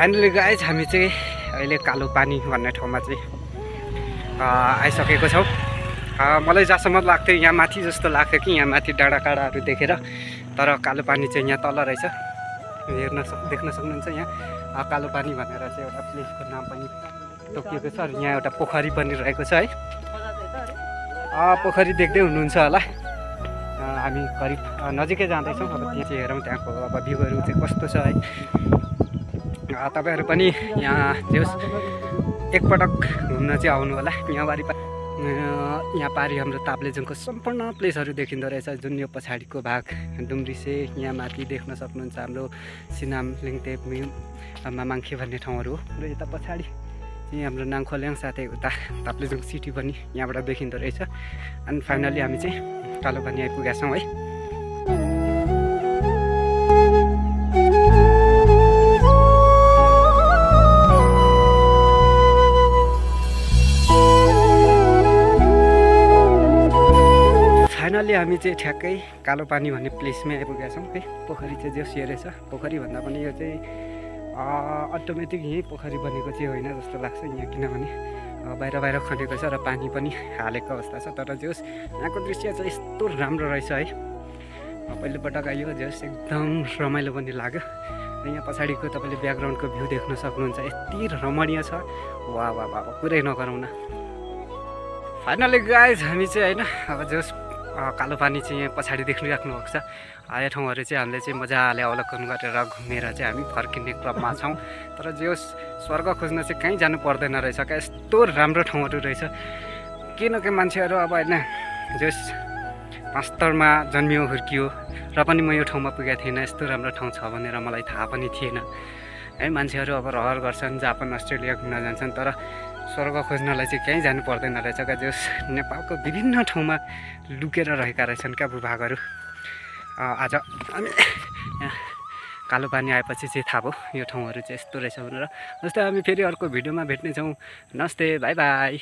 Finally guys हामी चाहिँ अहिले कालो पानी भन्ने ठाउँमा चाहिँ आइसकेको छौँ। मलाई जहाँसम्म लाग्थ्यो यहाँ माथि जस्तो लाग्थ्यो कि यहाँ माथि डाँडाकाँडाहरू देखेर, तर कालो पानी चाहिँ यहाँ तल रहेछ। देख्न सक्नुहुन्छ यहाँ कालो पानी भनेर चाहिँ एउटा प्लेसको नाम पनि तोकिएको छ। र यहाँ एउटा पोखरी पनि रहेको छ है। पोखरी देख्दै हुनुहुन्छ होला। हामी करिब नजिकै जाँदैछौँ। अब त्यहाँ चाहिँ हेरौँ त्यहाँको अब भ्यूहरू चाहिँ कस्तो छ है। तपाईँहरू पनि यहाँ जस एकपटक घुम्न चाहिँ आउनु होला। यहाँ पारि हाम्रो ताप्लेजुङको सम्पूर्ण प्लेसहरू देखिँदो रहेछ। जुन यो पछाडिको भाग डुम्रिसे, यहाँ माथि देख्न सक्नुहुन्छ हाम्रो सिनाम, लिङतेप, मामाङ्खे भन्ने ठाउँहरू हो। र यता पछाडि चाहिँ हाम्रो नाङखोल्याङ, साथै उता ताप्लेजुङ सिटी पनि यहाँबाट देखिँदो रहेछ। अनि फाइनली हामी चाहिँ कालो पानी आइपुगेका छौँ है। फाइनली हामी चाहिँ ठ्याक्कै कालो पानी भन्ने प्लेसमै आइपुगेका छौँ है। पोखरी चाहिँ जस यो रहेछ। पोखरी भन्दा पनि यो चाहिँ अटोमेटिक यहीँ पोखरी बनेको चाहिँ होइन जस्तो लाग्छ यहाँ, किनभने बाहिर खनेको छ र पानी पनि हालेको अवस्था छ। तर जस यहाँको दृश्य चाहिँ यस्तो राम्रो रहेछ है। पहिलोपटक आयो जस एकदम रमाइलो पनि लाग्यो। र यहाँ पछाडिको तपाईँले ब्याकग्राउन्डको भ्यू देख्न सक्नुहुन्छ, यति रमणीय छ। वाह वाह वाह, कुरै नगरौँ न। फाइनली गाइज हामी चाहिँ होइन अब जस कालो पानी चाहिँ यहाँ पछाडि देखिराख्नु भएको छ। यो ठाउँहरू चाहिँ हामीले चाहिँ मजाले अवलोकन गरेर घुमेर चाहिँ हामी फर्किने क्रममा छौँ। तर जो स्वर्ग खोज्न चाहिँ कहीँ जानु पर्दैन रहेछ क्या, यस्तो राम्रो ठाउँहरू रहेछ। किनकि मान्छेहरू अब होइन जस 5 स्तरमा जन्मियो हुर्कियो र पनि म यो ठाउँमा पुगेको थिएन। यस्तो राम्रो ठाउँ छ भनेर मलाई थाहा पनि थिएन है। मान्छेहरू अब रहर गर्छन्, जापान, अस्ट्रेलिया घुम्न जान्छन्, तर स्वर्ग खोज्नलाई चाहिँ कहीँ जानु पर्दैन रहेछ क्या। जस नेपालको विभिन्न ठाउँमा लुकेर रहेका रहेछन् क्या भूभागहरू। आज हामी यहाँ कालो पानी आएपछि चाहिँ थाहा भयो यो ठाउँहरू चाहिँ यस्तो रहेछ भनेर। जस्तै हामी फेरि अर्को भिडियोमा भेट्नेछौँ। नमस्ते, बाई बाई।